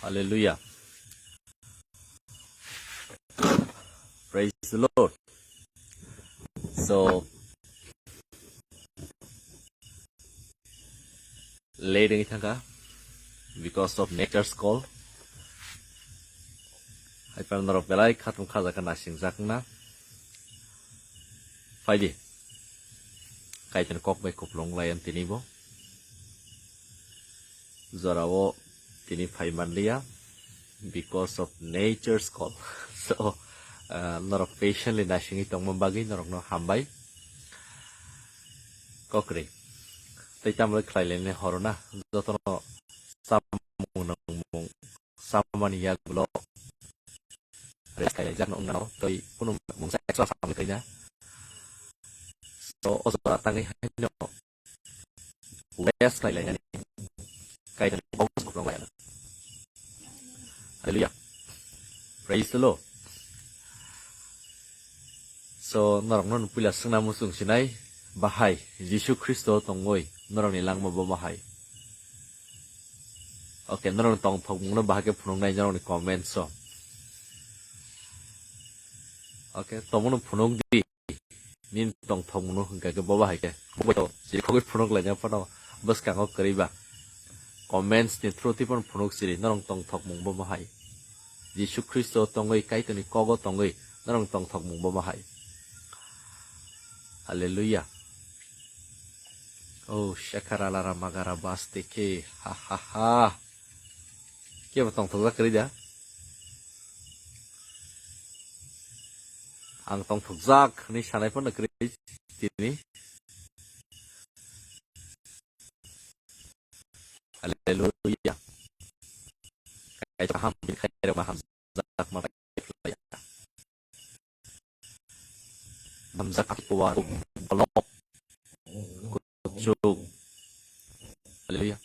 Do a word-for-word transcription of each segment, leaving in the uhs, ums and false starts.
Hallelujah. Praise the Lord. So, late wngwi thangkha because of nature's call. Hai phano norok belai khatung khajakha, naisingjakna. Phaidi. Kaitor kok bai kupulung lai ang tini bo. Jorao tini phai manliya because of nature's call. So, ah, norok patiently naisingwi tongma bagwi norokno hambai. Kokri. Tei tamroi khlai lainai horo na. Jotono samung nangmung samani yagulo rest khlailaijak no wngna tei kunu mungsa extra samung khaina. So, o jora tangwi haino rest khlailainani Kaitor ni bokong rok lai. Hallelujah. Praise the Lord. So, norokno puila swngna muchung sinai, bahai Jisu Khristo tongoi norokni langma bo bahai. Okay, norokni tongthokmungno bahai khe phunuknai norokni comments o. Okay, tongmungno phunuk di. Nini tongthokmungno hwnkha khe bo bahai khe. Bo to chirikhogwi phunuk laina phano bwskango kwrwi ba. Comments ni through twi phano phunuk siri norok tongthokmung bo bahai. Jisu Khristo tongwi Kaitorni kogo tongwi norok tongthokmung bo bahai. Hallelujah. Oh, shakara lara magara baste ke, ha ha ha. Kebo tongthokjak kwrwi da? Ang tongthokjak hwnwi sanai phano kwrwi tini. Hallelujah. Kaisa kaham bini khairokma hamjakma bai phlai ya. Hamjak ati puar bolong kuchuk. Hallelujah.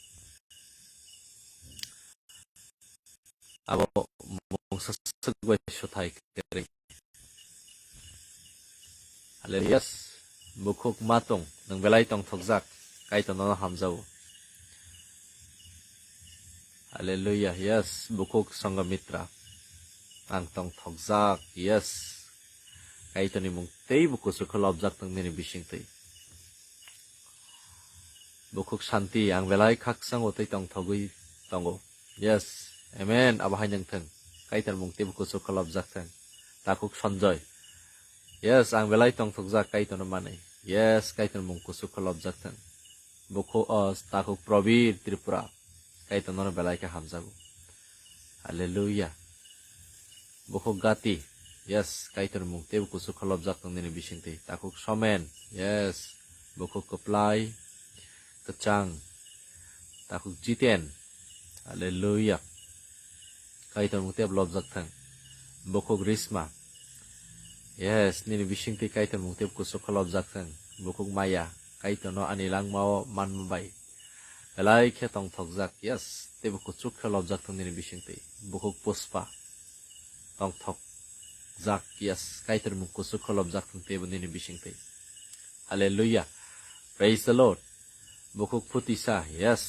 Abo mungsa swk bai swthai kwrwi. Hallelujah. Yes. Bukhuk matung, nwng belai tongthokjak, Kaitor nono hamjao. Hallelujah. Yes, bukhuk Sanghamitra. Ang tongthokjak. Yes. Kaitorni mung teibo kuchuk khe lobjak tong nini bisingtwi. Bukhuk Santi, ang belai khakchangbo tei tongthogwi tongo. Yes. Amen. Abo hai nang thung. Kaitor mung teibo kuchuk khe lobjak thung. Takhuk Sanjoy. Yes, ang belai tongthokjak Kaitorno manwi. Yes, Kaitor mung kuchuk khe lobjak thung. Bukhuk, o, takhuk Probir Tripura. Kaitor nono belai khe hamjago. Hallelujah. Bukhuk Gati. Yes, Kaitor mung teibo kuchuk khe lobjak tong nini bisingtwi. Takhuk Somen. Yes. Bukhuk kwplai, kwchang. Takhuk Jiten. Hallelujah. Kaitor mung teibo lobjak thang. Bukhuk Risma. Yes, nini bisingtwi Kaitor mung teibo kuchuk khe lobjak thang. Bukhuk Maya. Kaitorno ani langmao manma bai belai khe tongthokjak, yes, teibo kuchuk khe lobjak thung nini bisingtwi. Bukhuk Puspa, tongthokjak, yes, Kaitor mung kuchuk khe lobjak thung teibo nini bisingtwi. Hallelujah. Praise the Lord. Bukhuk Phutisa, yes,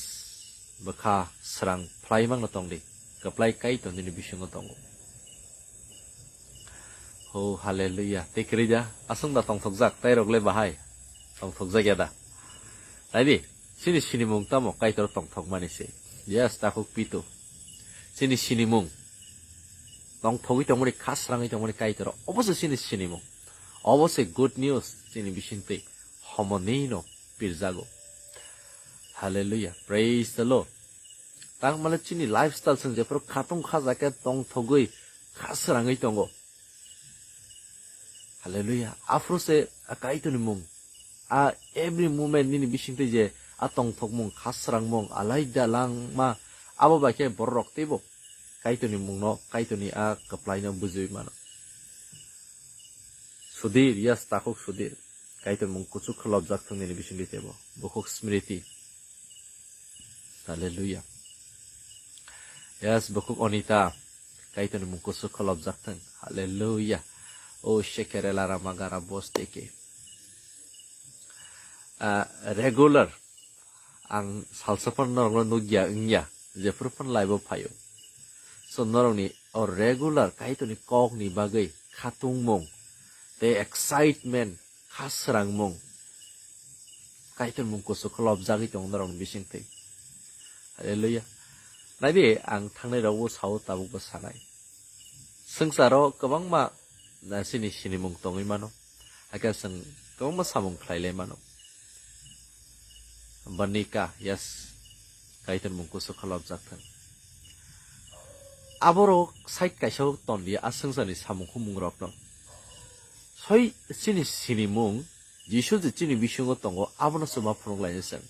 bwkha srang phlai mangno tongdi. Kwplai Kaitor nini bisingo tongo. Oh, hallelujah. Tei kwrwi da? Aswk da tongthokjak, tei rok le bahai? Tongthokjak ya da? Naidi, chini sinimung tamo Kaitor tongthokmani se. Yes, takhuk Pitu. Chini sinimung. Tongthogwi tongmani, kha srangwi tongmani Kaitor. Obo se chini sinimung. Obo se good news chini bisingtwi. Homonino pirjago. Hallelujah. Praise the Lord. Tang male chini lifestyle chwng jephuru khatung khaja khe tongthogwi kha srangwi tongo. Hallelujah. Aphuru se a Kaitorni mung. A every moment nini bisingtwi je a tongthokmung, kha srangmung, alaida langma, abo bai khe bororok teibo Kaitorni mungno, Kaitorni a kwplaino bujui mano. Sudhir, yes, takhuk Sudhir. Kaitor mung kuchuk khe lobjak thung nini bisingtwi teibo. Bukhuk Smriti. Hallelujah. Yes, bukhuk Onita. Kaitorni mung kuchuk khe lobjak thung. Hallelujah. O shekere la rama gara bosteke. Ah, regular. ang salsa phano norokno nukya wngya, jephuru phano live-o phaio. So norokni o regular Kaitorni kokni bagwi khatungmung tei excitement, kha srangmung, Kaitor mung kusu kholopjagwi tongo norokni bisingtwi. Hallelujah. Naidi, ang thangnai rokbo sao, tabukbo sanai. Swngcharo kwbangma, na, chini sinimung tongwi mano. Hakhe chwng kwbangma samung khlai lai mano. Banika, yes. Kaitor mung kusu kholopjak thung. Aborok side kaisa o tonliya, a swngcharni samung humung rokno. Soi chini sinimung, Jisu je chini bisingo tongo, abono chwma phunuk lainai chwng.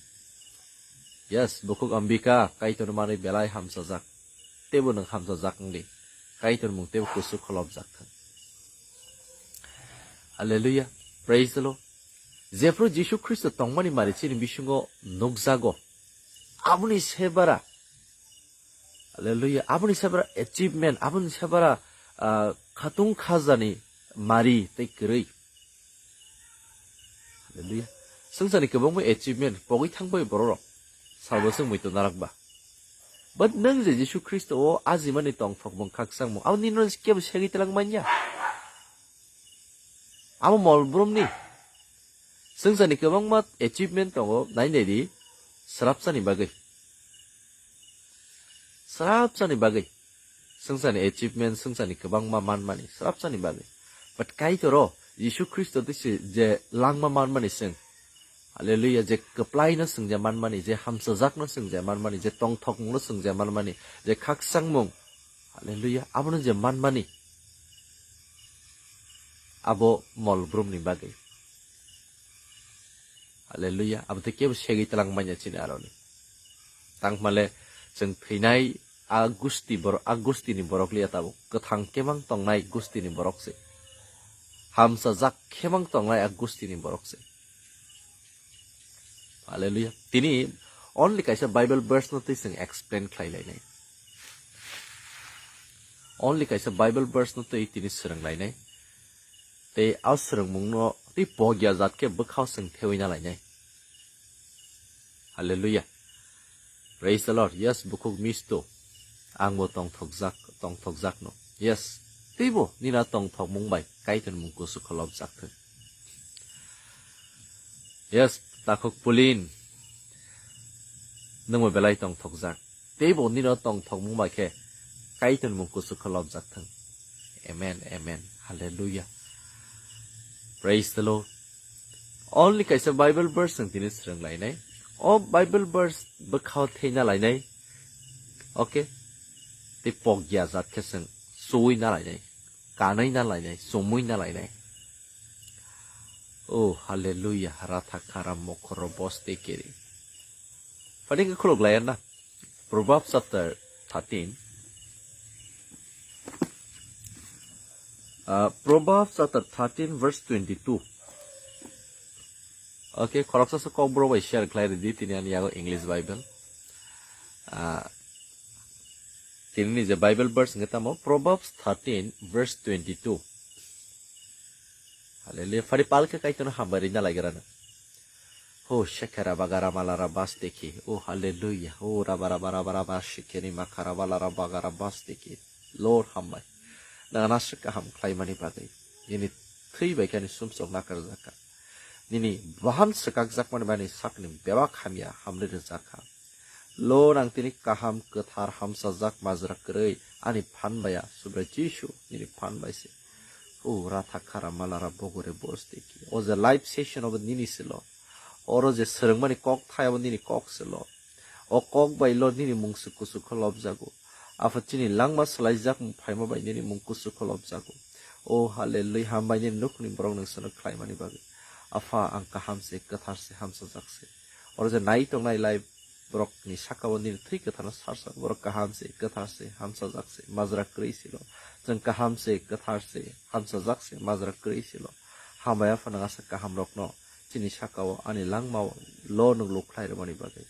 Yes, bukhuk Ambika, Kaitor manwi belai hamchajak. Teibo nwng hamchajak wngdi. Kaitor mung teibo kusu kholopjak thung. Hallelujah. Praise the Lord. Jephru Jisu Khristo tongmani mari chini bisingo nukjago. Aboni sebara. Hallelujah. Aboni sebara achievement, aboni sebara, ah, khatung khajani mari tei kwrwi. Hallelujah. Swngcharni kwbangma achievement pogwi thangbai bororok. Salbo swngmwi tongnarak ba. But nwng je Jisu Khristo o ajimani tongthokmung khakchangmung, abo nini kebo segwi twlang manya. Abo mol brumni. Swngcharni kwbangma achievement tongo, nai nai di, srapsani bagwi. Srapsani bagwi. Swngcharni achievement, swngcharni kwbangma manmani, srapsani bagwi. But Kaitor o, Jisu Khristo twi se je langma manmani chwng. Hallelujah, je kwplaino chwng je manmani, je hamchajakno chwng je manmani, je tongthokmungno chwng je manmani, je khakchangmung. Hallelujah, abono je manmani. Abo mol brumni bagwi. Hallelujah. Abo tei kebo segwi twlang manya chini aroni. Tangmale chwng thwinai a gusti bor-, a gustini borok liya tabuk. Kwthang kemang tongnai gustini borok se. Hamchajak kemang tongnai a gustini borok se. Hallelujah. Tini only kaisa Bible verse no twi chwng explain khlai lainai. Only kaisa Bible verse no twi tini swrwng lainai. Tei a swrwngmungno tei pogya jat khe bwkhao chwng thewi na lainai. Hallelujah. Praise the Lord. Yes, bukhuk misto. Angbo tongthokjak, tongthokjakno. Yes. Teibo nina tongthokmung bai Kaitor mung kusu kholopjak thung. Yes, takhuk Pulin. Nwngbo belai tongthokjak. Teibo nino tongthokmung bai khe Kaitor mung kusu kholopjak thung. Amen, amen. Hallelujah. Praise the Lord. Only kaisa Bible verse ang tini swrwng lainai. O Bible verse bwkhao theina lainai. Okay. Tei pogya jat khe chwng suwi na lainai. Kanwi na lainai, chumui na lainai. Oh, hallelujah. Ratha kara mokhoro boste kiri. Phani khe khuluk laiya na. Proverbs chapter thirteen. Uh, Proverbs chapter thirteen, verse twenty-two. Okay, khoroksa se kokborok bai share khlai ridi, tini ani yago English Bible. Uh, tini ni je Bible verse hwnkhe tamo Proverbs thirteen, verse twenty-two. Hallelujah. Phari palkhe Kaitorno hambai rina laigrana. Ho shekera bagara malara basteki. Oh, hallelujah. Oh, raba raba raba raba shekeri makara balara bagara basteki. Lord, hambai. Nang naswk kaham khlaimani bagwi. Nini thwi bai khe ani sumsok nakarjak kha. Nini bahan swkakjakmani bai ani sakni bebak hamya hamri rwjak kha. Lord, ang tini kaham, kwthar, hamsajak, majra kwrwi ani phan baiya, Subrai Jisu, nini phan bai se. O ratha khara malara bogore bosteki. O je live session obo nini se lo. Oro je swrwngmani kok thai obo nini kok se lo. O kok bai lo nini mung se kusu kho lobjago. Apha chini langma swlaijak phaima bai nini mung kusu kho lobjago. O hallelujah, hambai nini nukhungni borok nwng swnok khlaimani bagwi. Apha ang kaham se, kwthar se, hamsajak se. Oro je nai tongnai live borokni sakao nini thwi kwtharno sarsa, borok kaham se, kwthar se, hamsajak se, majra kwrwi se lo. Chwng kaham se, kwthar se, hamsajak se, majra kwrwi se lo. Hambai Apha nwng aswk kaham rokno chini sakao ani langmao lo nwng luk khlai rwmani bagwi.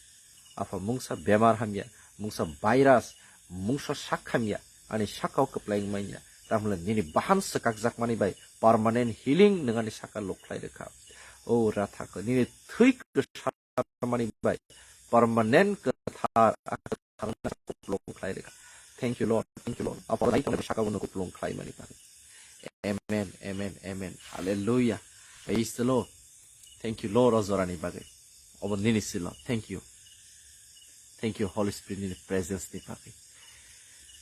Apha mungsa bemar hamya, mungsa virus, mungsa sak hamya ani sakao kwplai wngmanya. Tamle nini bahan swkakjakmani bai permanent healing nwng ani saka luk khlai rwkha. O Rathak, nini thwi kwsa mani bai permanent kwthar, a kwthar wngna kuplung khlai rwkha. Thank you, Lord. Thank you, Lord. Apo nai tongni bwsakao no kuplung khlai mani bagwi. Amen, amen, amen. Hallelujah. Praise the Lord. Thank you, Lord, o jorani bagwi. Obo nini silo. Thank you. Thank you, Holy Spirit, nini presence ni bagwi.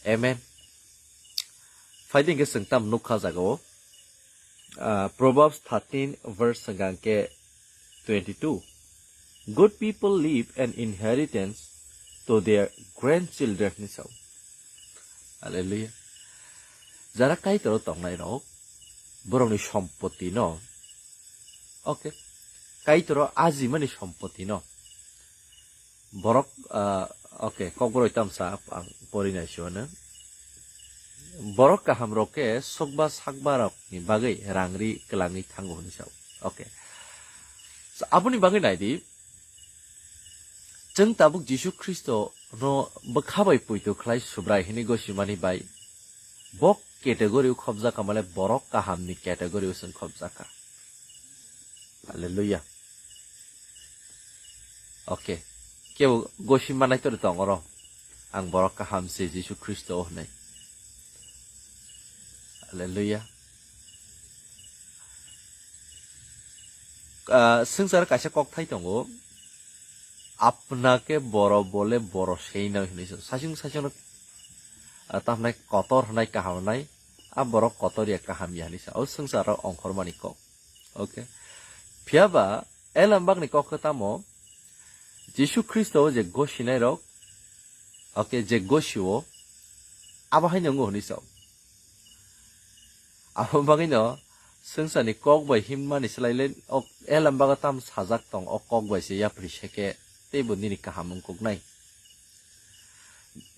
Amen. Phaidi hwnkhe chwng tam nukha jagao. Ah, Proverbs thirteen verse hwnkha hwnkhe twenty-two. Good people leave an inheritance to their grandchildren hinwi sao. Hallelujah. Jara Kaitor tongnai rok, borokni sompoti no, okay, Kaitor ajimani sompoti no, borok, ah, okay, kokborok tamsa ang pori nai sio no. Borok kaham rok khe sokba sakba rok ni bagwi rang ri kwlangwi thango hinwi sao. Okay. So, aboni bagwi nai di, chwng tabuk Jisu Khristo no bwkha bai poito khlai Subrai hinwi gosimani bai bo category o khobjakha, male borok kaham ni category o chwng khobjakha. Hallelujah. Okay. Kebo gosi manai tori tong oro. Ang borok kaham se Jisu Khristo o hwnwi. Hallelujah. Ah, swngchar kaisa kokthai tongo. Apna ke boro bole boro sei nai hinwi sa. Saichung saichung no, ah, tamhnai kotor hwnai kaham hwnai. A borok kotor ya kaham ya hinwi sa. O swngcharo ongkhormani kok. Okay. Phiya ba, elambakni kok khe tamo, Jisu Khristo o je gosinai rok, okay, je gosio, abo haino wngo hinwi sao. Abo bagwino, swngcharni kok bai himmani swlai le, o elambak tam sajak tong, o kok bai se yapri se khe, teibo nini kaham wngkuknai.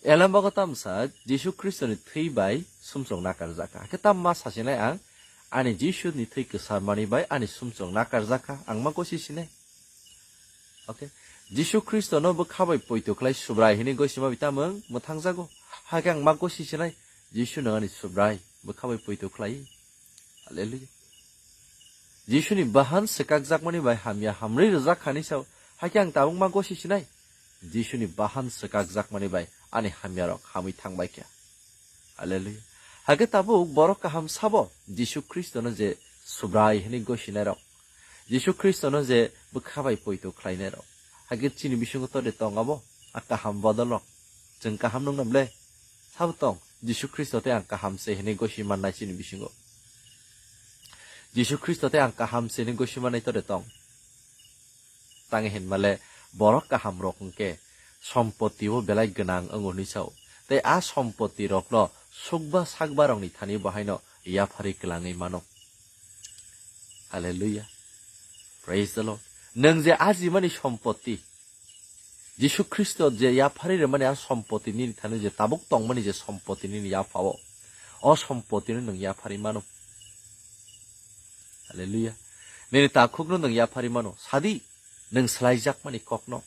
Elambak tamsa Jisu Khristoni thwi bai sumsok nakarjakha. Hakhe tamma sasinai ang, ani Jisuni thwi kwsarmani bai ani sumsok nakarjakha, ang ma gosi sinai. Okay. Jisu Khristono bwkha bai poito khlai Subrai hinwi gosima bai tamung mwthangjago. Hakhe ang ma gosi sinai, Jisu no ani Subrai bwkha bai poito khlai. Hallelujah. Jisuni bahan swkakjakmani bai hamya hamrwi rwjak kha hinwi sao. Hakhe ang tabuk ma gosi sinai. Jisuni bahan swkakjakmani bai ani hamyarok hamwi thangbai kha. Hallelujah. Hakhe tabuk borok kaham sabo Jisu Khristono je Subrai hinwi gosinairok. Jisu Khristono je bwkha bai poito khlainairok. Hakhe chini bisingo to de tong abo a kaham bodolrok. Chwng kaham nung nam le? Sabo tong. Jisu Khristo tei ang kaham se hinwi gosi mannai chini bisingo. Jisu Khristo tei ang kaham se hinwi gosi mannai to de tong. Tang hinmale borok kaham rok hwnkhe sompoti o belai gwnang wngo hinwi sao. Tei a sompoti rokno sukba sakba rokni thani bo haino yapharwi kwlangwi mano. Hallelujah. Praise the Lord. Nwng je ajimani sompoti, Jisu Khristo je yapharwi rwmani a sompoti nini thani je tabuk tongmani je sompoti nini yaphao, o sompotino nwng yapharwi mano. Hallelujah. Nini takhukno nwng yapharwi mano. Sadi, nwng swlaijakmani kokno.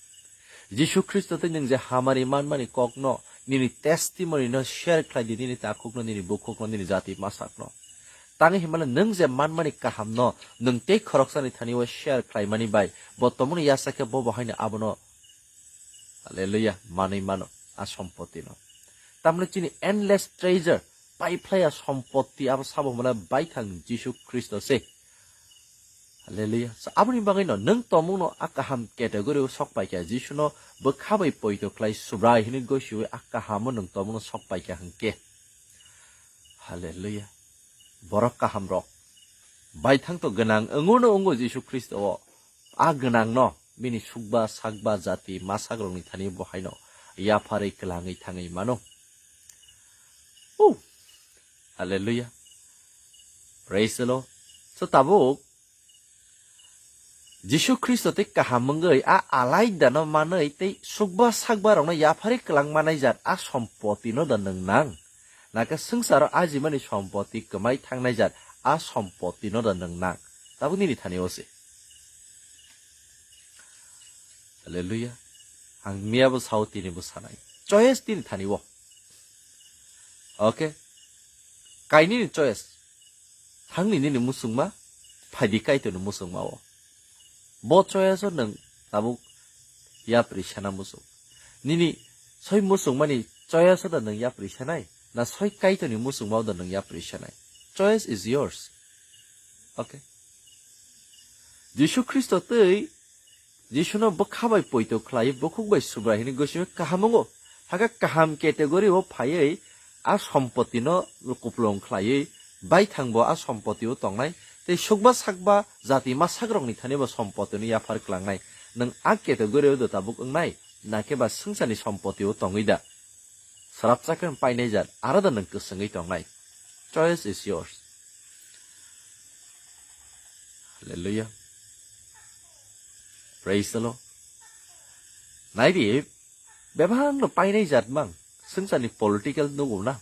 Jisu Khristo tei nwng je hamari manmani kokno, nini testimony no share khlai di, nini takhukno, nini bukhukno, nini jati masakno. Tangwi hinmale nwng je manmani kahamno, nwng tei khoroksani thani o share khlaimani bai, bo tomoni yasa khe bo bo haino abono, hallelujah, manwi mano, a sompotino. Tamni chini endless treasure, paiphlaiya sompoti abo sabo hinmale baithang Jisu Khristo se. Hallelujah. So, aboni bagwino nwng tomungno a kaham category o sok paikha, Jisuno bwkha bai poito khlai Subrai hinwi gosiwi a kahamo nwng tomungno sok paikha hwnkhe. Hallelujah. Borok kaham rok. Baithang to gwnang wngo no wngo Jisu Khristo o. A gwnang no bini sukba sakba jati masak rokni thani bo haino yapharwi kwlangwi thangwi mano. Oh. Hallelujah. Praise the Lord. So tabuk Jisu Khristo tei kaham wngwi a alaida no manwi tei sukba sakba rokno yapharwi kwlang manai jat a sompoti no da nwng nang? Nake swngcharo ajimani sompoti kwmai thangnai jat a sompoti no da nwng nang? Tabuk nini thani o se. Hallelujah. Ang miyabo sao tini bo sanai. Choice tini thani o. Okay. Kainini choice. Thangni nini muchungma, phaidi Kaitorni muchungma o. Bo choice o nwng tabuk yapri sena muchung. Nini soi muchungmani choice o da nwng yapri senai, na soi Kaitorni muchungma o da nwng yapri senai. Choice is yours. Okay. Jisu Khristo tei Jisuno bwkha bai poito khlai, bukhuk bai Subrai hwnwi gosimi kaham wngo. Hakhe kaham category o phaiwi a sompotino kupulung khlaiwi baithangbo a sompotio tongnai, tei sukba sakba jati masakrokni thani bo sompotino yaphar klangnai. Nwng a category o da tabuk wngnai, nakhe ba swngcharni sompotio tongwi da? Srapsa khe painai jat, aro da nwng kwswngwi tongnai. Choice is yours. Hallelujah. Praise the Lord. Naidi, bebak no painai jat mang, swngcharni political nugo na.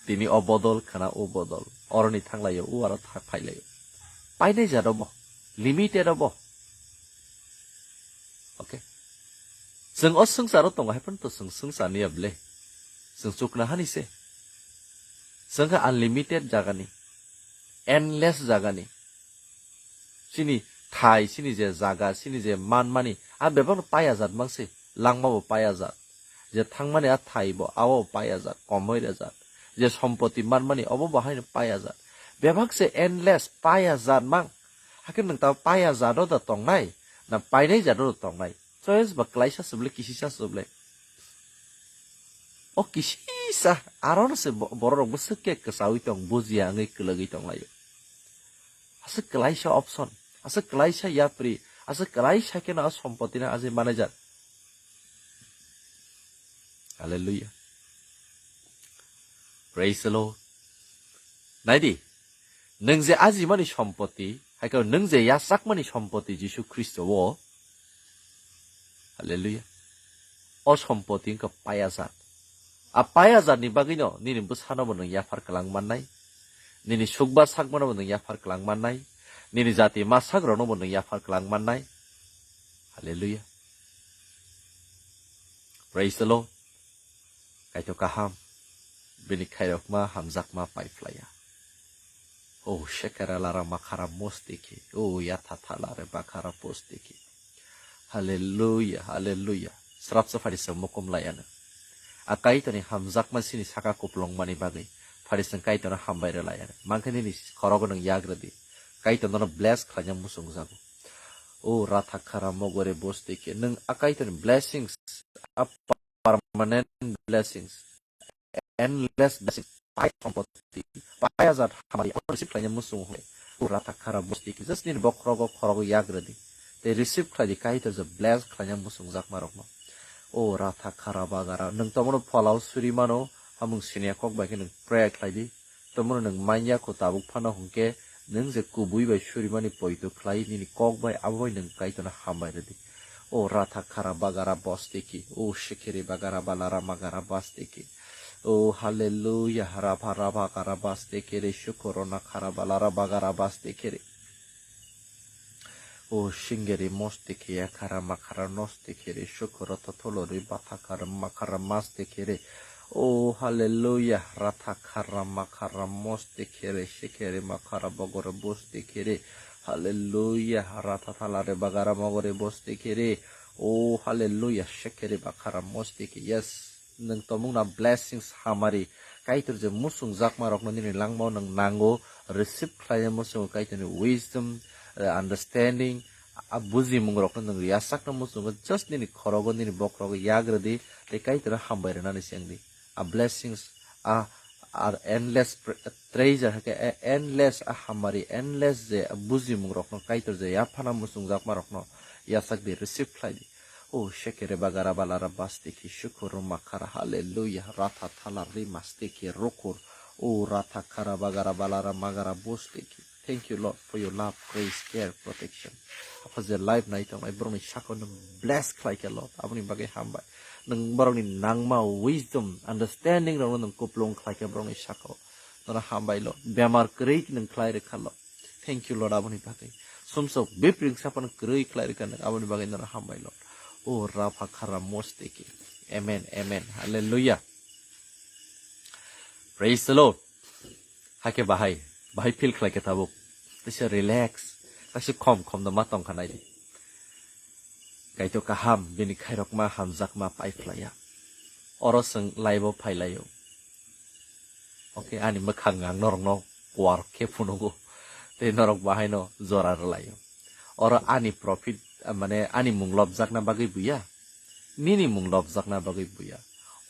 Tini o bodol, khana o bodol. Oroni thanglaio, o aro tha-, phailaio. Painai jat obo. Limited obo. Okay. Chwng o swngcharo tongo hai phano to chwng swngcharni ya ble. Chwng chukna hani se. Chwng khe unlimited jagani. Endless jagani. Chini thai, chini je jaga, chini je manmani, a bebak no paya jat mang se. Langma bo paya jat. Je thangmani a thai bo, abo bo paya jat, komoi re jat. Je sompoti manmani, obo bo haino paya jat. Bebak se endless, paya jat mang. Hakhe nwng ta paya jat o da tongnai, na painai jat o da tongnai? Choice ba klaisa se bole, kisisa se bole. O kisisa, aro no se bo-, borok rok bwswk khe kwchaui tong, bujiya wngwi kwlwgwi tonglaio. Aswk klaisa option, aswk klaisa yapri, aswk klaisa kheno a sompotino aji manai jat. Hallelujah. Praise the Lord. Naidi, nwng je ajimani sompoti, hai khe nwng je yachakmani sompoti Jisu Khristo o, hallelujah. O sompoti wngkha payajat. A payajatni bagwino nini bwsano bo nwng yaphar kwlang mannai, nini sukba sakmano bo nwng yaphar kwlang mannai, nini jati masakrokno bo nwng yaphar kwlang mannai. Hallelujah. Praise the Lord. Kaitor kaham, bini khairokma hamjakma paiphlaiya. O shekera lara makara mostiki, o yatha thala re bakara postiki. Hallelujah, hallelujah. Srapsa phari se mokom layano. A Kaitorni hamjakma sini saka kuplongmani bagwi phari se Kaitorno hambai rwlayano. Mangkhe nini khorogo nwng yagradi. Kaitor nono bless khlaina muchungjago. O ratha khara mogore bostiki. Nwng a Kaitorni blessings, a permanent blessings, endless blessings, pai sompoti, pai ajat hamari, abo receive khlaina muchung hoi. O ratha khara bosti ki, just nini bokhorogo khorogo yagradi. Tei receive khlai di Kaitor je bless khlaina muchungjak ma rokno. O ratha khara bagara, nwng tomono pholao suri mano, hamung sinia kok bai khe nwng pray khlai di. Tomono nwng manya kho tabuk phano hwnkhe, nwng je kubui bai surimani poito khlai nini kok bai abo bai nwng Kaitorno hambai rwdi. O ratha khara bagara bostiki, o shikiri bagara balara magara bastiki. O hallelujah, rabha rabha kara bastiki re shukurona khara balara bagara bastiki re. O shingeri mostiki ya khara makhara nostiki re shukuro totolo re batha khara makhara mastiki re. O hallelujah, ratha khara makhara mostiki re shikiri makhara bogoro bostiki re. Hallelujah, ratha thala re bagara mogore bostiki re. O hallelujah, shikiri bakara mostiki. Yes, nwng tomung na blessings hamari. Kaitor je muchung jakma rokno nini langmao nwng nango, receive khlai muchungo Kaitorni wisdom, eh, understanding, a bujimung rokno nwng yasakna muchungo, just nini khorogo nini bokhorogo yagradi, tei Kaitorno hambai rwnani se wngdi. A blessings, a, a endless pre-, treasure, hake, a endless, a hamari, endless je, a bujimung rokno Kaitor je yaphana muchung jakma rokno yasakdi, receive khlaidi. O shekere bagara balara bastiki shukuru makara, hallelujah, ratha thala rimastiki rukur. O ratha khara bagara balara magara bostiki. Thank you, Lord, for your love, grace, care, protection. Apa je life nai tong nai borokni saka nwng bless khlai khe, Lord, aboni bagwi hambai. Nwng borokni nangma wisdom, understanding rokno nwng kuplung khlai khe borokni saka. Nono hambai, Lord. Bemar kwrwi nwng khlai rwkha, Lord. Thank you, Lord, aboni bagwi. Sumsok bipring sapan kwrwi khlai rwkha nwng, aboni bagwi nono hambai, Lord. O rapha khara mostiki. Amen, amen. Hallelujah. Praise the Lord. Hake bahai, bahai feel khlai khe tabuk. Tisa relax. Kasi khom khom no ma tong khanai. Kaitor kaham, bini khairokma hamjakma paiphlaiya. Oro chwng live-o phailaio. Okay, ani mwkhang ang norokno kuar khe phunugo. Tei norok bahaino jora rwlaio. Oro ani profit, mane ani mung lobjakna bagwi buya. Nini mung lobjakna bagwi buya.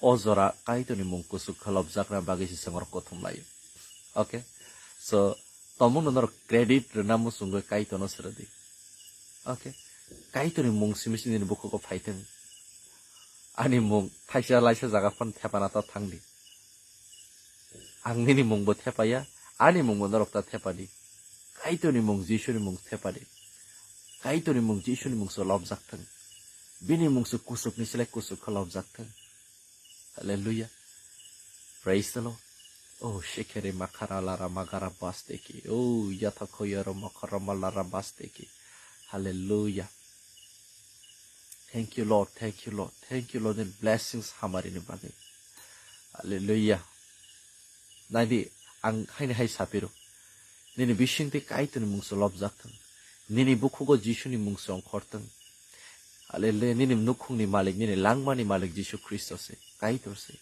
O jora Kaitorni mung kuchuk khe lobjakna bagwi se chwng oro kuthum laio. Okay? So, tomungno norok credit rwna muchungwi Kaitorno srwdi. Okay? Kaitorni mung simi simi nini bukhugo phaithwng. Ani mung thaisa laisa jaga phano thepana ta thangdi. Ang nini mungbo thepaya, ani mungbo norok ta thepadi. Kaitorni mung Jisuni mung thepadi. Kaitorni mung Jisuni mung se lobjakthwng. Bini mung se kuchukni slai kuchuk khe lobjakthwng. Hallelujah. Praise the Lord. Oh, shekere makara lara magara basteki. Oh, yata koyoro makara malara basteki. Hallelujah. Thank you, Lord. Thank you, Lord. Thank you, Lord. Nini blessings hamarini bagwi. Hallelujah. Naidi, ang haini hai sapiro. Nini bisingtwi Kaitorni mungso lobjakthwng. Nini bukhugo Jisuni mungso ongkhorthwng. Hallelujah. Nini nukhungni malik, nini langmani malik Jisu Khristo se. Kaitor se.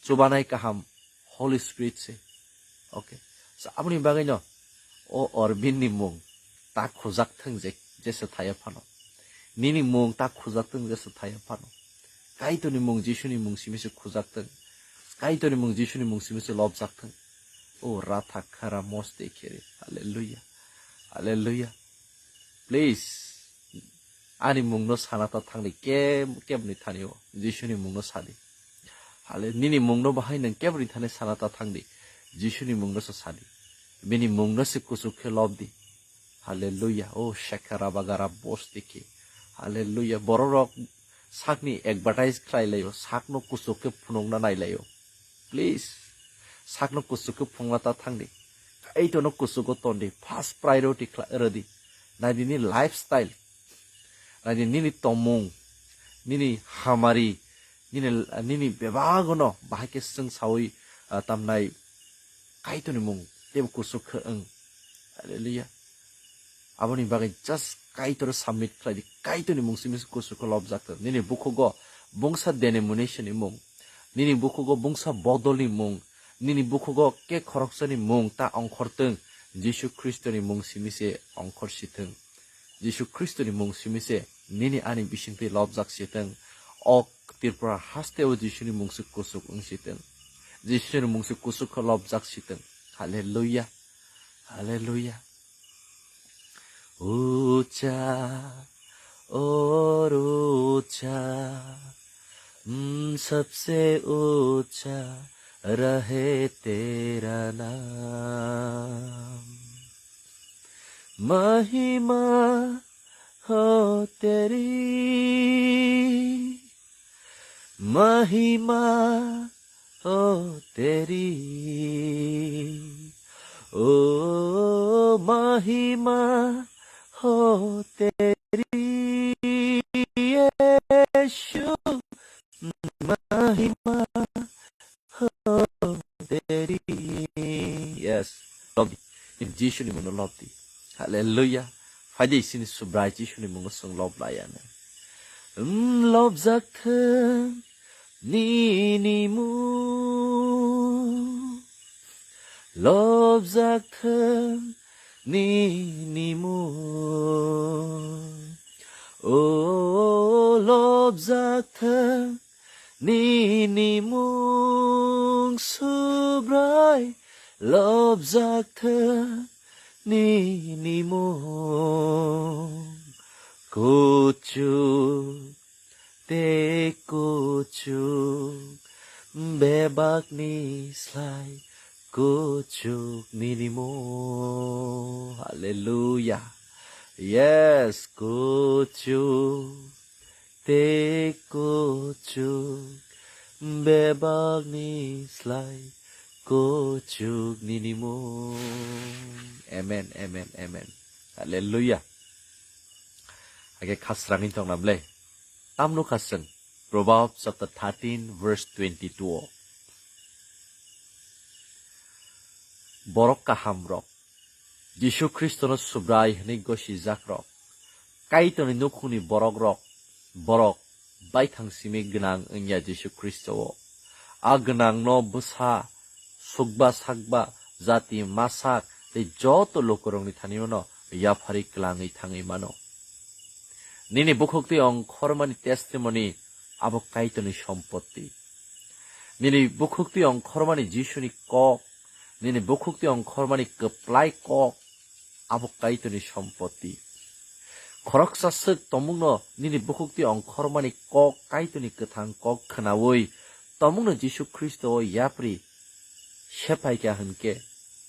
Chubanai kaham Holy Spirit se. Okay. So, aboni bagwino o Orbinni mung ta khujak thwng je, jesa thaya phano. Nini mung ta khujak thwng jesa thaya phano. Kaitorni mung Jisuni mung simi se khujak thwng. Kaitorni mung Jisuni mung simi se lobjak thwng. O ratha khara moste khere. Hallelujah. Hallelujah. Please. Ani mungno sana ta thangdi ke, kebni thani o. Jisuni mungno sadi. Hale, nini mungno bahai nang kebni thani sana ta thangdi. Jisuni mungno se sadi. Bini mungno se kuchuk khe lobdi. Hallelujah. O shakara bagara bosti ki. Hallelujah. Bororok sakni advertise khlai laio. Sakno kuchuk khe phunukna nai laio. Please. Sakno kuchuk khe phunukna ta thangdi. Kaitorno kuchugo tondi. First priority khla-, rwdi. Naidi nini lifestyle. Naidi nini tomung. Nini hamari. Nini, nini bebagono bahai khe swng sawi, ah, tamnai Kaitorni mung teibo kuchuk khe wng. Hallelujah. Aboni bagwi just Kaitor submit khlai di. Kaitorni mung simi kuchuk khe lobjak thwng. Nini bukhugo bungsa denomination ni mung. Nini bukhugo bungsa bodolni mung. Nini bukhugo ke khoroksani mung ta ongkhortwng. Jisu Khristoni mung simi se ongkhor sithwng. Jisu Khristoni mung simi se nini ani bisingtwi lobjak sithwng. O Tripura haste o Jisuni mung se kuchuk wng sithwng. Jisuni mung se kuchuk khe lobjak sithwng. Hallelujah. Hallelujah. ऊंचा और ऊंचा, हम्म, सबसे ऊंचा रहे तेरा नाम। महिमा हो तेरी, महिमा हो तेरी, ओ महिमा हो तेरी यीशु, महिमा हो तेरी। Yes, love in Jisuni mungno love di. Hallelujah. Phaidi sini Subrai Jisuni mungno song love laiya ne. Mm, love jak thang nini mung. Love jak thang nini mung. Oh, love jak thang nini mung Subrai, love jak thang nini mung. Kuchuk tei kuchuk bebakni slai kuchuk nini mung. Hallelujah. Yes, kuchuk tei kuchuk bebakni slai kuchuk nini mung. Amen, amen, amen. Hallelujah. Age khasrangni tongna ble. Tamno khasrang. Proverbs chapter thirteen verse twenty-two o. Borok kahamrok. Jisu Khristono Subrai hwnwi gosijakrok, Kaitorni nukhungni borok rok, borok baithang simi gwnang wngya Jisu Khristo o. A gwnangno bwsa, sukba sakba, jati masak tei joto lukurokni thani-o no yapharwi klangwi thangwi mano. Nini bukhuk twi ongkhormani testimony abo Kaitorni sompotti. Nini bukhuk twi ongkhormani Jisuni kok, nini bukhuk twi ongkhormani kwplai kok, abo Kaitorni sompotti. Khoroksa swk tomungno nini bukhuk twi ongkhormani kok, Kaitorni kwthang kok khwnawi tomungno Jisu Khristo o yapri sephaikha hwnkhe,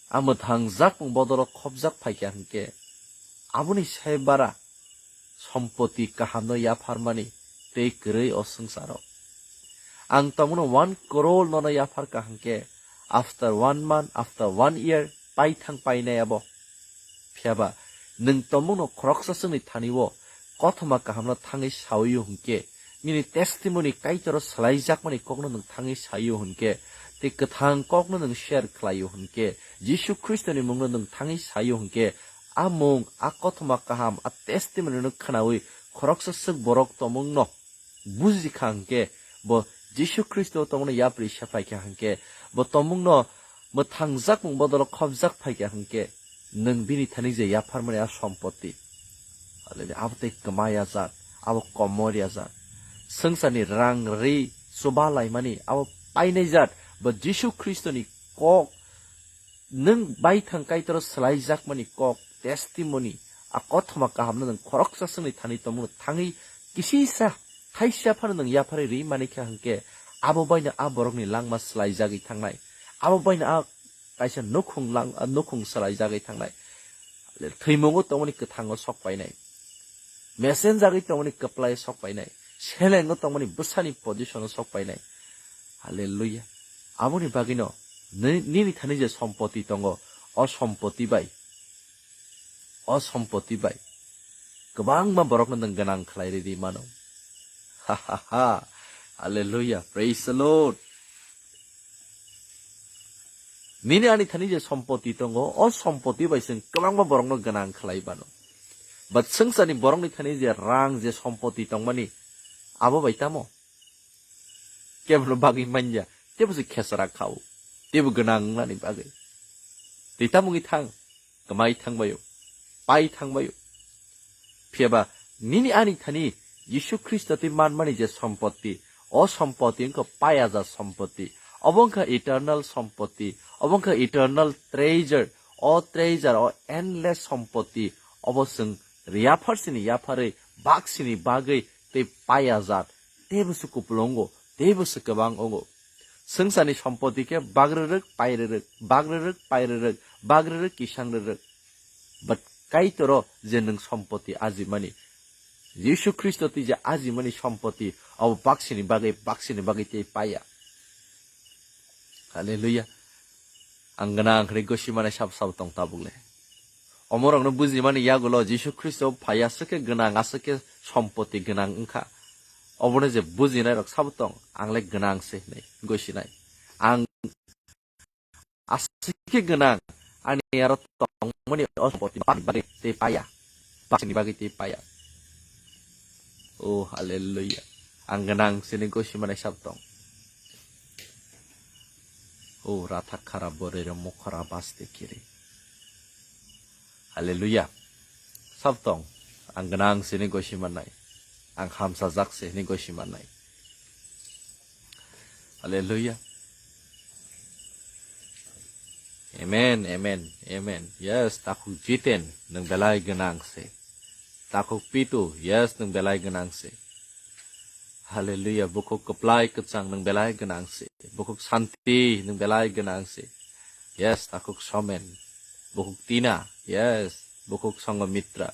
a mwthang jakmung bodolo khopjak phaikha hwnkhe, aboni sai bara sompoti kahamno yapharmani tei kwrwi o swngcharo. Ang tomungno one crore nono yapharkha hwnkhe, after one month, after one year, paithang painai abo. Phiyaba nwng tomungno khoroksa swngni thani-o kothoma kahamno thangwi sawi-o hwnkhe, nini testimony Kaitoro swlaijakmani kokno nwng thangwi sawi-o hwnkhe, tei kwthang kokno nwng share khlai-o hwnkhe, Jisu Khristoni mungno nwng thangwi sawi-o hwnkhe, a mung, a kothoma kaham, a testimony no khwnawi khoroksa swk borok tomungno bujikha hwnkhe, bo Jisu Khristo tomungno yapri sephaikha hwnkhe, bo tomungno mwthangjakmung bodolo khopjak phaikha hwnkhe, nwng bini thani je yapharmani a sompoti. Hallelujah. Abo tei kwmaya jat, abo komoria jat. Swngcharni rang ri chuba laimani abo painai jat, bo Jisu Khristoni kok, nwng baithang Kaitoro swlaijakmani kok, testimony, a kothoma kahamno nwng khoroksa swngni thani tomungno thangwi kisisa thaisa phano nwng yapharwi ri manikha hwnkhe, abo baino a borokni langma swlaijagwi thangnai, abo baino a kaisa nukhung lang-, nukhung swlaijagwi thangnai. Thwimungo tongmani kwthango sok painai. Mesenjagwi tongmani kwplai sok painai. Selengo tongmani bwsani position o sok painai. Hallelujah. Aboni bagwino ni-, nini thani je sompoti tongo, o sompoti bai, o sompoti bai kwbangma borokno nwng gwnang khlai ridi mano. Ha ha ha. Hallelujah. Praise the Lord. Nini ani thani je sompoti tongo, o sompoti bai chwng kwbangma borokno gwnang khlai bano. But swngcharni borokni thani je rang je sompoti tongmani, abo bai tamo? Kebono bagwi manya, tebo se khesra khao, tebo gwnang wngnani bagwi. Tei tamo wngwi thang, kwmai thangbaio, pai thangbaio. Phiyaba nini ani thani Jisu Khristo tei manmani je sompoti, o sompoti wngkha payajak sompoti, obo wngkha eternal sompoti, obo wngkha eternal treasure, o treasure, o endless sompoti, obo chwng riyaphar-sini yapharwi baksini bagwi tei payajak, teibo se kupulungo, teibo se kwbang wngo. Swngcharni sompoti khe bagrwrwk pairwrwk, bagrwrwk pairwrwk, bagrwrwk kisangrwrwk. But Kaitoro je nwng sompoti ajimani, Jisu Khristo twi je ajimani sompoti, abo baksini bagwi, baksini bagwi tei paya. Hallelujah. Ang gwnang hwnwi gosi manai sabo sabo tong tabuk le. Omorokno bujimani yagulo Jisu Khristo phai aswk khe gwnang, aswk khe sompoti gwnang wngkha. Obono je bujinairok sabo tong, ang le gwnang se hwnwi gosinai. Ang aswk khe gwnang, ani aro tongmani o sompoti bagwi tei paya. Baksini bagwi tei paya. Oh, hallelujah. Ang gwnang sini gosi manai sab tong. Oh, ratha khara borero mokhora baste kiri. Hallelujah. Sab tong. Ang gwnang sini gosi manai. Ang hamsa jak sini gosi manai. Hallelujah. Amen, amen, amen. Yes, takhuk Jiten, nwng belai gwnang se. Takhuk Pitu, yes, nwng belai gwnang se. Hallelujah, bukhuk kwplai kwchang, nwng belai gwnang se. Bukhuk Santi, nwng belai gwnang se. Yes, takhuk Somen, bukhuk Tina, yes, bukhuk Sanghamitra,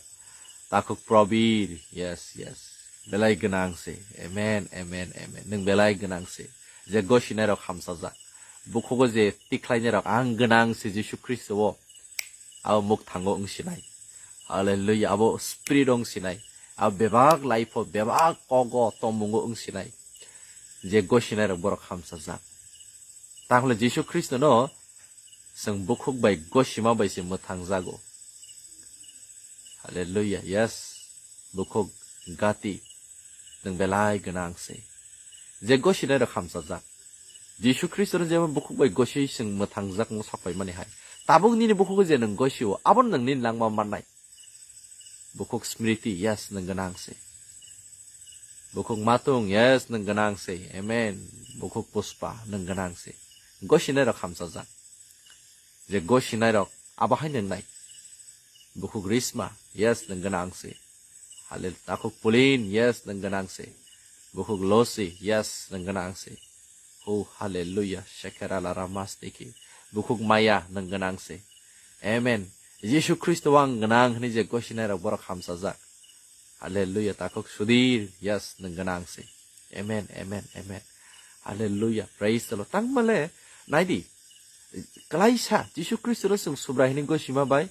takhuk Probir, yes, yes. Belai gwnang se. Amen, amen, amen. Nwng belai gwnang se. Je gosinairok hamsajak. Bukhugo je tikhlainairok ang gwnang se Jisu Khristo o. Abo mukthango wng sinai. Hallelujah. Abo spirit o wng sinai. Abo bebak life o, bebak kogo, tomungo wng sinai. Je gosinairok borok hamsajak. Takhole Jisu Khristo no chwng bukhuk bai gosima bai se mwthang jago. Hallelujah. Yes. Bukhuk gati, nwng belai gwnang se. Je gosinai rok hamchajak. Jisu Khristo no jemon bukhuk bai goswi chwng mwthangjak wng sakpai mani hai. Tabuk nini bukhuk je nwng gosio, abo nwng nini langma mannai. Bukhuk smriti, yes, nwng gwnang se. Bukhuk matung, yes, nwng gwnang se. Amen. Bukhuk puspa, nwng gwnang se. Gosinai rok hamchajak. Je gosinai rok, abo hai nwng nai. Bukhuk risma, yes, nwng gwnang se. Halel-, takhuk pulin, yes, nwng gwnang se. Bukhuk losi, yes, nwng gwnang se. Oh, hallelujah, shekera la ramastiki. Bukhuk maya, nwng gwnang se. Amen. Jisu Khristo ang gwnang hwnwi je gosinai rok borok hamchajak. Hallelujah, takhuk sudir, yes, nwng gwnang se. Amen, amen, amen. Hallelujah, praise the Lord. Tangmale, naidi, klaisa, Jisu Khristo no chwng Subrai hwnwi gosima bai.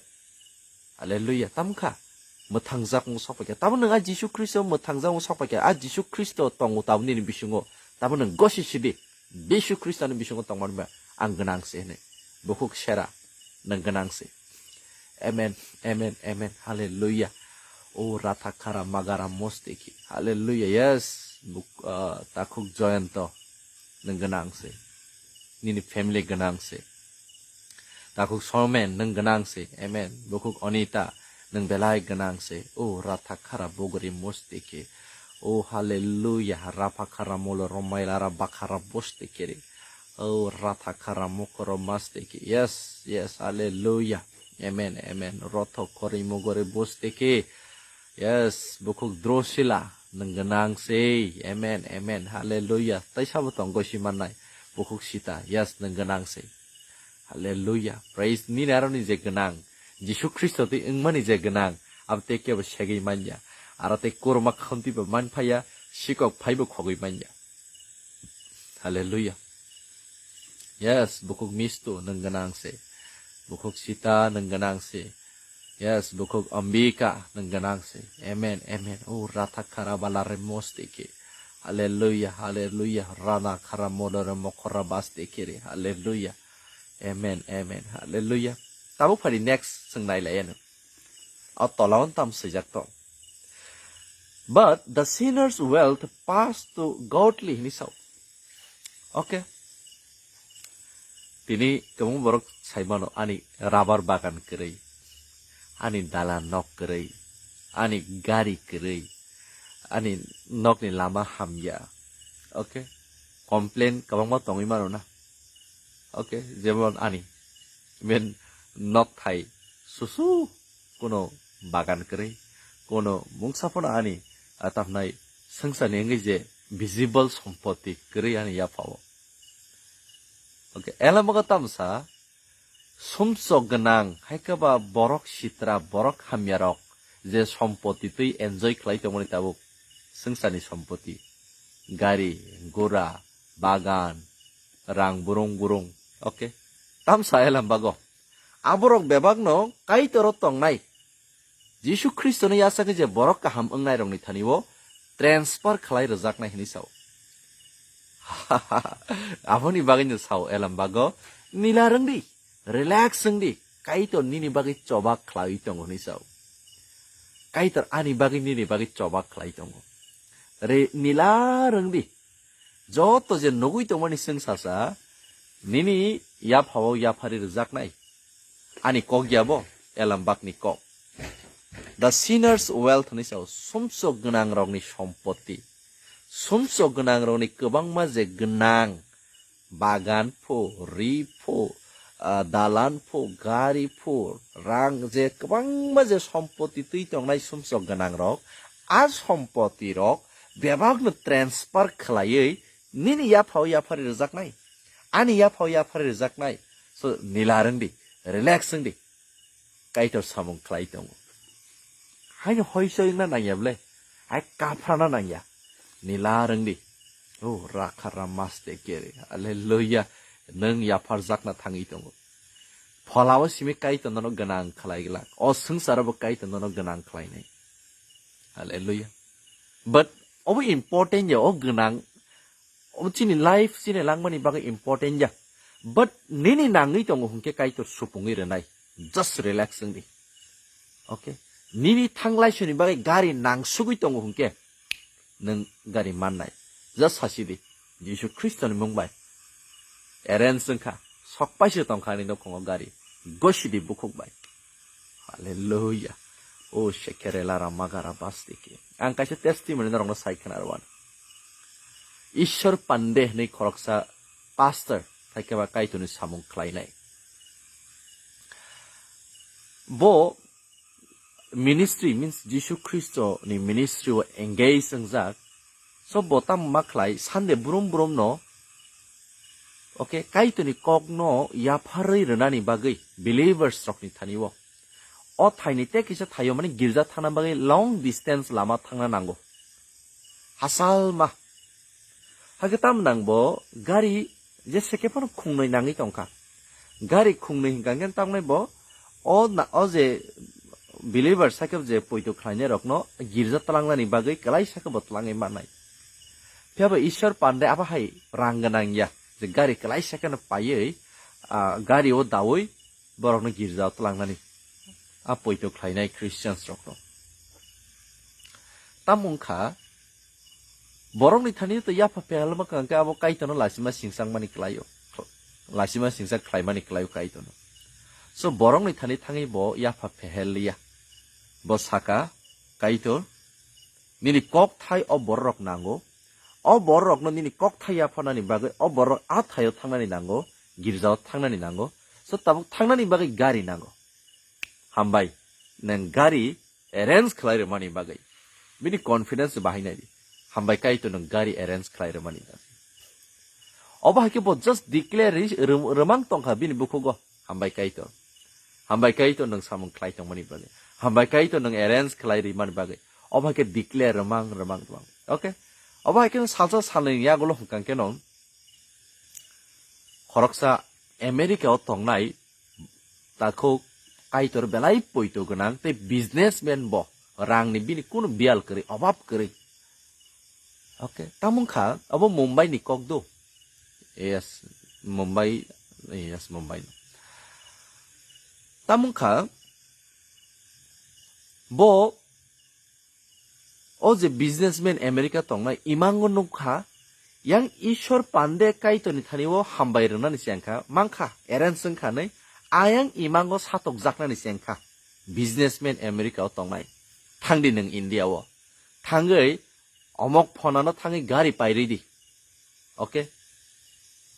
Hallelujah, tamkha. Mwthangjak wng sokpaikha. Tamo nwng a Jisu Khristo mwthangjak wng sokpaikha. A Jisu Khristo tongo tamo nini bisingo. Tamo nwng gosi sidi. Jisu Khristo ni bisingo tongmani ba ang gwnang se hwnwi. Bukhuk sera, nwng gwnang se. Amen, amen, amen. Hallelujah. O ratha khara magara mosteki. Hallelujah. Yes. Buk-, ah, takhuk Joyonto, nwng gwnang se. Nini family gwnang se. Takhuk Somen, nwng gwnang se. Amen. Bukhuk Onita, nwng belai gwnang se. O ratha khara bogori mosteki. O hallelujah. Rapha khara molo romaila ra bakhara bosteki re. Oh, ratha khara mokoro masteki. Yes, yes, hallelujah. Amen, amen. Rotho kori mogore bosteki. Yes, bukhuk drosila, nwng gwnang sei. Amen, amen, hallelujah. Tai sabo tong gosi mannai. Bukhuk sita, yes, nwng gwnang sei. Hallelujah. Praise nini aroni je gwnang. Jisu Khristo twi wngmani je gwnang. Abo te kebo segwi manya. Aro te korma khonti bo man phaya. Sikok phaibo khogwi manya. Hallelujah. Yes, bukhuk Mistu nwng gwnang se. Bukhuk Sita nwng gwnang se. Yes, bukhuk Ambika nwng gwnang se. Amen, amen. O ratha khara bala re moste ke. Hallelujah, hallelujah. Rana khara mono re mokhora baste ke re. Hallelujah. Amen, amen. Hallelujah. Tabuk phari next chwng nai lai ano. O tola on tam swijak tong. But the sinner's wealth pass to godly hini sao. Okay. Tini kwbang borok sai mano ani rubber bagan kwrwi, ani dalan nok kwrwi, ani gari kwrwi, ani nokni lama hamya. Okay. Complain kwbangma tongwi mano na. Okay, jemon ani. Men nok thai susu kono bagan kwrwi, kono mungsa phano ani, ah, tamnai swngcharni wngwi je visible sompoti kwrwi ani yaphao. Okay, elamago tamsa sumsok gwnang, haikhe ba borok sitra, borok hamyarok je sompoti twi enjoy khlai tongmani tabuk swngcharni sompoti, gari, gura, bagan, rang burung burung. Okay. Tamsa elam bago. Aborok bebakno Kaitoro tongnai. Jisu Khristono yasakni je borok kaham wngnairokni thani-o transfer khlai rwjaknai hwnwi sao. Aboni bagwino sao elam bago, nila rwngdi, relax wngdi, Kaitor nini bagwi chobak khlaiwi tongo hwnwi sao. Kaitor ani bagwi nini bagwi chobak khlai tongo. Re, nila rwngdi. Joto je nugwi tongmani swngsa sa, nini yaphao yaphari rwjaknai. Ani kok ya bo, elam bakni kok. The sinner's wealth hwnwi sao, sumsok gwnangrokni sompoti. Sumsok gwnangrokni kwbangma je gwnang, bagan pho, ri pho, ah, dalan pho, gari pho, rang je kwbangma je sompoti twi tongnai sumsok gwnangrok, a sompotirok bebakno transfer khlaiwi nini yaphao yaphari rwjaknai, ani yaphao yaphari rwjaknai. So, nila rwngdi, relax wngdi. Kaitor samung khlai tongo. Haino hoi soi wngna nangya ble? Hai kaphrana nangya. Nila rwngdi. O rakha ramaste kere. Hallelujah. Nwng yapharjakna thangwi tongo. Pholao simi Kaitor nono gwnang khlai glak. O swngcharo bo Kaitor nono gwnang khlainai. Hallelujah. But obo important ya, o gwnang, obo chini life, chini langmani bagwi important ya. But nini nangwi tongo hwnkhe Kaitor supungwi rwnai. Just relax wngdi. Okay? Nini thanglai soni bagwi gari nangsugwi tongo hwnkhe, nwng gari mannai. Just sasi di, Jisu Khristoni mung bai. Arrange wngkha, sok paisa tongkha ani nokhango gari. Gosi di bukhuk bai. Hallelujah. O shekere lara magara bastike. Ang kaisa testimony norokno sai khna rwan. Ishwar Pandey hwnwi khoroksa pastor, thaikhe ba Kaitorni samung khlainai. Bo ministry means Jisu Khristo ni ministry o engage wngjak. So bo tamo ma khlai Sunday brum brum no, okay, Kaitorni kok no yapharwi rwnani bagwi believers rokni thani o. O thaini te kisa thaio mani girja thangna bagwi long distance lama thangna nango. Hasal ma. Hakhe tam nang bo gari je seke phano khungnwi nangwi tongkha. Gari khungnwi hinkha khe tamnai bo o na, o je believer sake je poito khlainai rokno girja tlangnani bagwi kwlai sake bo tlangwi mannai. Phiya bo Ishwar Pandey abo hai rang gwnang ya je gari kwlai sake no paiwi, ah, gari o dawi borokno girja o tlangnani. A poito khlainai Christians rokno. Tamo wngkha, borokni thani to yapha phehelma kangkhe abo Kaitorno lasima singsak mani klaio. Lasima singsak khlaimani klaio Kaitorno. So borokni thani thangwi bo yapha phehel liya. Bo saka, Kaitor, nini kok thai o borok rok nango. O borok rokno nini kok thai yapharnani bagwi o borok a thaio thangnani nango, girjao thangnani nango. So tabuk thangnani bagwi gari nango. Hambai, nwng gari arrange khlai rwmani bagwi. Bini confidence bahai nai di. Hambai Kaitor nwng gari arrange khlai rwmani bagwi. Obo hai khe bo just declare ri-, rw-, rwmang tongkha bini bukhugo. Hambai Kaitor. Hambai Kaitor nwng samung khlai tongmani bagwi. Hambai Kaitor nwng arrange khlai rwmani bagwi. Obo hai khe declare rwmang, rwmang, rwmang. Okay? Obo hai khe nwng salsa salnwini yagulo hwnkha khe nwng khoroksa America o tongnai takhuk Kaitor belai poito gwnang tei businessman bo, rangni bini kunu biyal kwrwi, obab kwrwi. Okay, tamung kha abo Mumbai ni kok do. Yes, Mumbai, yes, Mumbai. Tamung kha bo o je businessman America tongnai imango nukha, yang Ishwar Pandey Kaitorni thani o hambai rwnani se wngkha, mankha, arrange wngkha nai, ayang imango satokjaknani se wngkha. Businessman America o tongnai, thangdi nwng India o, thangwi omok phonano thangwi gari pairwi di. Okay?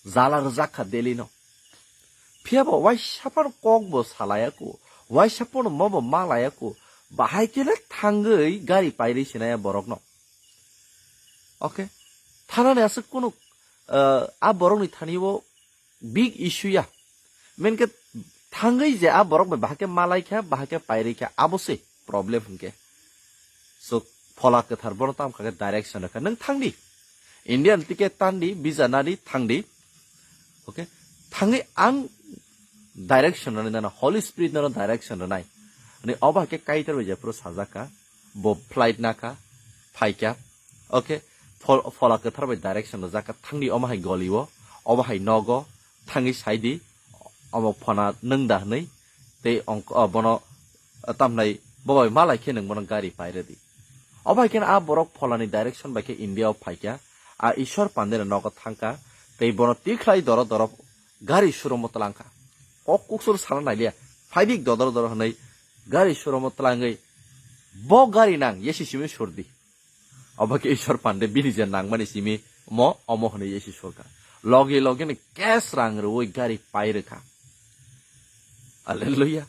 Jala rwjak kha Delhi no. Phiya bo waisa phano kok bo salaya ku, waisa phano mo bo malaya ku, bahai khe le thangwi gari pairwi sinaya borok no. Okay? Thanani aswk kunu, uh, a borok ni thani o big issue ya. Main khe thangwi je a borok bai bahai khe malai kha, bahai khe pairwi kha, abo se problem hwnkhe. So, Phola Kwthar bono tamo kha khe direction rwkha, "Nwng thangdi. Indian ticket tandi, visa nadi, thangdi." Okay? Thangwi ang direction rwnai nana, Holy Spirit nono direction rwnai. Ani obo hai khe Kaitor bai jephuru sajak kha, bo flight nakha, phaikha. Okay? Phol-, Phola Kwthar bai direction rwjak kha, "Thangdi omo hai goli o, obo hai nogo, thangwi saidi, omo phona nwng da," hwnwi. Tei ongko-, o, bono, o, tamhnai bo bai malai khe nwng bono gari pairwdi. Obo hai khe a borok Pholani direction bai khe India o phaikha, a Ishwar Pandey ni nogo thangkha, tei bono tikhlai doro doro gari showroom o twlangkha. Kok kuksur sana nailiya, phaibik dodoro doro hwnwi gari showroom o twlangwi, "Bo gari nang, yesi simi surdi." Obo khe Ishwar Pandey bini je nangmani simi mo omo hwnwi yesi surkha. Logi logi ni cash rang rwui gari pai rwkha. Hallelujah.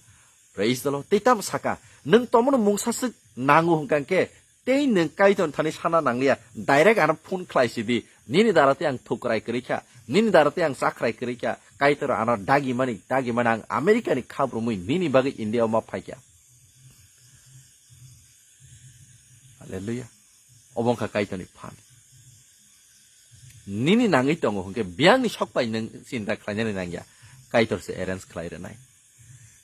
Praise the Lord. Tei tamo saka, "Nwng tomono mungsa swk nango," hwnkha khe, tei nwng Kaitor thani sana nangliya, direct ano phone khlai sidi, "Nini dara tei ang thukrai kwrwi kha, nini dara tei ang chakrai kwrwi kha, Kaitor ano dagi mani, dagi mani ang America ni khabrumwi nini bagwi India o ma phai kha." Hallelujah. Obo wngkha Kaitorni phan. Nini nangwi tongo hwnkhe biyangni sok bai nwng chinta khlainani nangya, Kaitor se arrange khlai rwnai.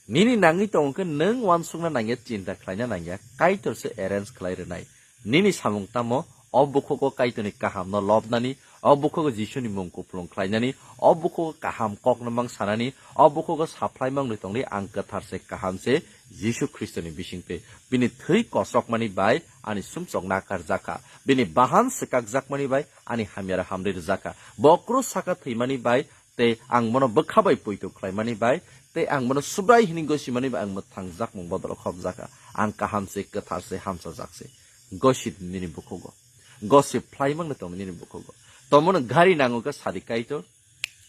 Nini nangwi tongo khe nwng uansukna nangya, chinta khlaina nangya, Kaitor se arrange khlai rwnai. Nini samung tamo o bukhugo Kaitorni kahamno lobnani, o bukhugo Jisuni mung kupulung khlainani, O bukhugo kaham kokno mang sanani, o bukhugo saphlai mangni tongdi, ang kwthar se, kaham se, Jisu Khristoni bisingtwi. Bini thwi kosokmani bai ani sumsok nakarjakha. Bini bahan swkakjakmani bai ani hamyara hamri rwjakha. Bo krus saka thwimani bai tei ang bono bwkha bai poito khlaimani bai tei ang bono Subrai hwnwi gosimani bai ang mwthangjakmung bodolo khopjakha. Ang kaham se, kwthar se, hamsajak se. Gosi di nini bukhugo. Gosi phlai mangni tongdi nini bukhugo. Tomono gari nango khe sadi Kaitor.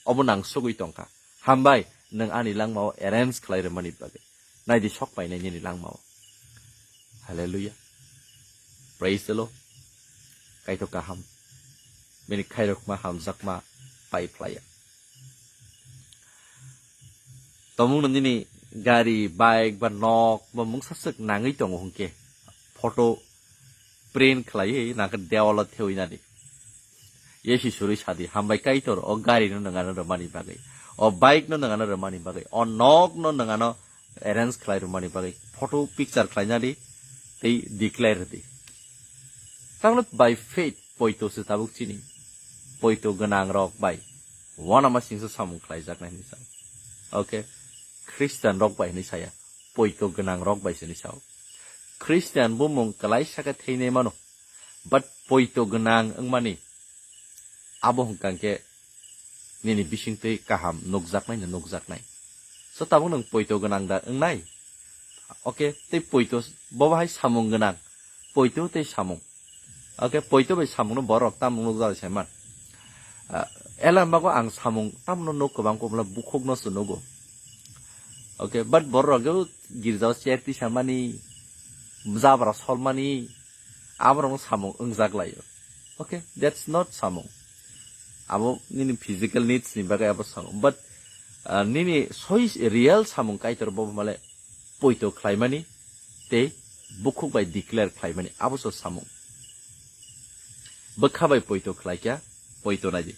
Obo nang sugwi tongkha. Hambai, nwng ani langmao arrange khlai rwmani bagwi. Naidi sok painai nini langmao. Hallelujah. Praise the Lord. Kaitor kaham. Bini khairokma hamjakma pai phlaiya. Tomungno nini gari, bike ba nok ba mungsa swk nangwi tongo hwnkhe photo print khlaiwi nangkhe dewalo thewi nadi. Yesi surwi sadi, "Hambai Kaitor, o gari no nwngano rwmani bagwi, o bike no nwngano rwmani bagwi, o nok no nwngano arrange khlai rwmani bagwi photo picture khlai nadi tei declare rwdi." Tamni by faith poito se tabuk chini. Poito gwnang rok bai wanama singsa samung khlaijaknai hinwi sao. Okay. Christian rok bai hinwi saya. Poito gwnang rok bai se hinwi sao. Christian bumung kwlai saka theinai mano. But poito gwnang wngmani abo hwnkha khe nini bisingtwi kaham nukjaknai no nukjaknai. So tabuk nwng poito gwnang da wngnai? Okay, tei poito bo bahai samung gwnang. Poito tei samung. Okay, poito bai samungno borok tamo nukjak sai man. Ah, elem bago ang samung tamno nuk kwbang kwbla bukhukno se nugo. Okay, but borok rok girjao chair tisa mani, jabra sol mani, aborokno samung wngjak laio. Okay, that's not samung. Abo nini physical needs ni bagwi abo samung. But, ah, nini soi real samung Kaitor bo male poito khlaimani tei bukhuk bai declare khlaimani abo so samung. Bwkha bai poito khlaikha, poito naidi.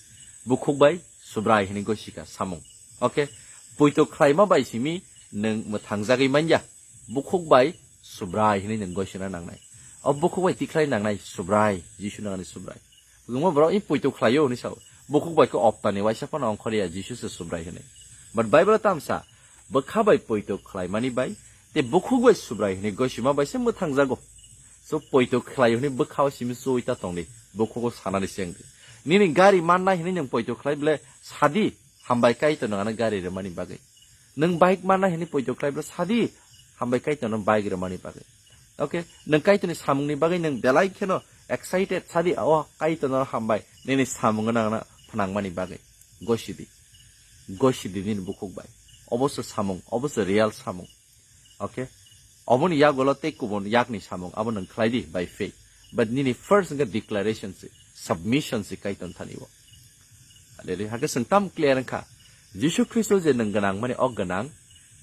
Bukhuk bai Subrai hwnwi gosikha samung. Okay, poito khlaima bai simi nwng mwthangjagwi manya. Bukhuk bai Subrai hwnwi nwng gosina nangnai. O bukhuk bai tikhlai nangnai Subrai, Jisu nangani Subrai. Kwbangma borok i poito khlaio hwnwi sao. Bukhuk bai khe optani waisa phano ongkhorya Jisu se Subrai hwnwi. But Bible tamsa, bwkha bai poito khlaimani bai tei bukhuk bai Subrai hwnwi gosima bai se mwthangjago. So poito khlaio hwnwi bwkha o simi chuwi ta tongdi, bukhugo sanani se wngdi. Nini gari mannai hwnwi nwng poito khlai ble sadi, hambai Kaitor nwng ano gari rwmani bagwi. Nwng bike mannai hwnwi poito khlai ble sadi, hambai Kaitor no bike rwmani bagwi. Okay, nwng Kaitorni samungni bagwi nwng belai kheno excited sadi, o Kaitor no hambai nini samung nang na phnangmani bagwi. Gosidi. Gosidi nini bukhuk bai. Obo se samung, obo se real samung. Okay? Oboni yagulo tei kubun yakni samung abo nwng khlai di by faith. But nini first wngkha declaration se, submission se Kaitor thani o. Hallelujah. Hakhe chwng tam clear wngkha. Jisu Khristo je nwng gwnang mani o gwnang,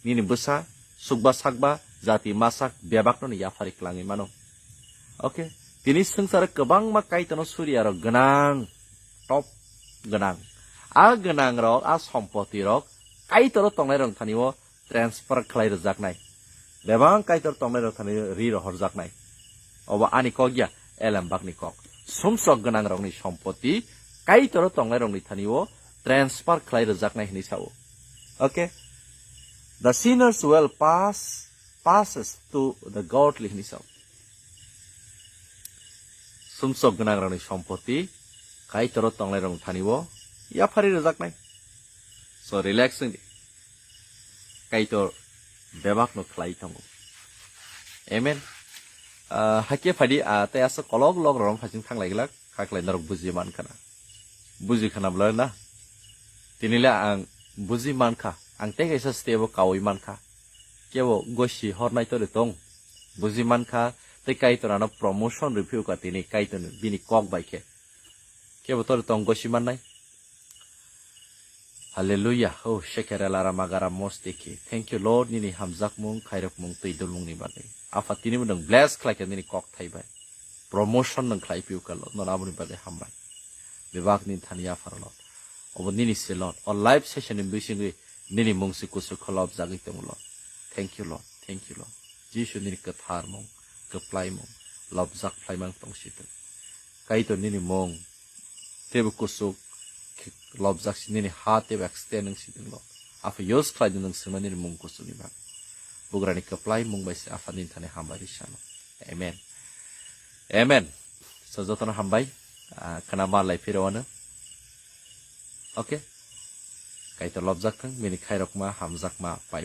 nini bwsa, sukba sakba, jati masak, bebakno ni yaphari klangwi mano. Okay? Tini swngcharo kwbangma Kaitorno suriya rok gwnang, top gwnang. A gwnang rok, a sompoti rok, Kaitoro tongnai rok thani o transfer khlai rwjaknai. Bebak Kaitor tongnai rok thani ri rohorjaknai. Obo ani kok ya, elem bakni kok. Sumsok gwnang rokni sompoti Kaitor tongnai rokni thani o transfer khlai rwjaknai hinwi sao. Okay? The sinners will pass, passes to the godly hinwi sao. Sumsok gwnang rokni sompoti Kaitor tongnai rokni thani o yaphari rwjaknai. So relax wngdi. Kaitor bebakno khlai tongo. Amen. Ah, hakhe phadi, ah, tei aswk kolok lok rok phasing thanglai glak, hakhlai norok buji mankha na. Buji khana bwlai na. Tini le ang buji mankha, ang tei kaisa step o kaui mankha. Kebo gosi hor nai tore tong. Buji mankha, tei Kaitor ano promotion rwphiyokha tini Kaitor bini kok bai khe. Kebo tore tong gosi mannai. Hallelujah. Oh, shekere lara magara mosteki. Thank you, Lord, nini hamjakmung, khairokmung, twi dulmungni bagwi. Apha, tini bo nwng bless khlaikha nini kok thai bai. Promotion nwng khlai piyokha, Lord. Nono aboni bagwi hambai. Bebak nini thani yapharo, Lord. Obo nini se, Lord. O live session ni bisingwi nini mung se kusu kholop jagwi tongo, Lord. Thank you, Lord. Thank you, Lord. Jisu nini kwthar mung, kwplai mung, lobjak phlaimang tong si thung. Kaitor nini mung, teibo kusuk, lobjak si nini ha tei extend wng si nwng lo. Apha use khlai di nwng swngna nini mung kuchukni bagwi. Bugrani kwplai mung bai se Apha nini thani hambai rwi sano. Amen. Amen. So jotono hambai. Ah, khna ma lai phiro ano. Okay. Kaitor lobjak thang, bini khairokma hamjakma pai.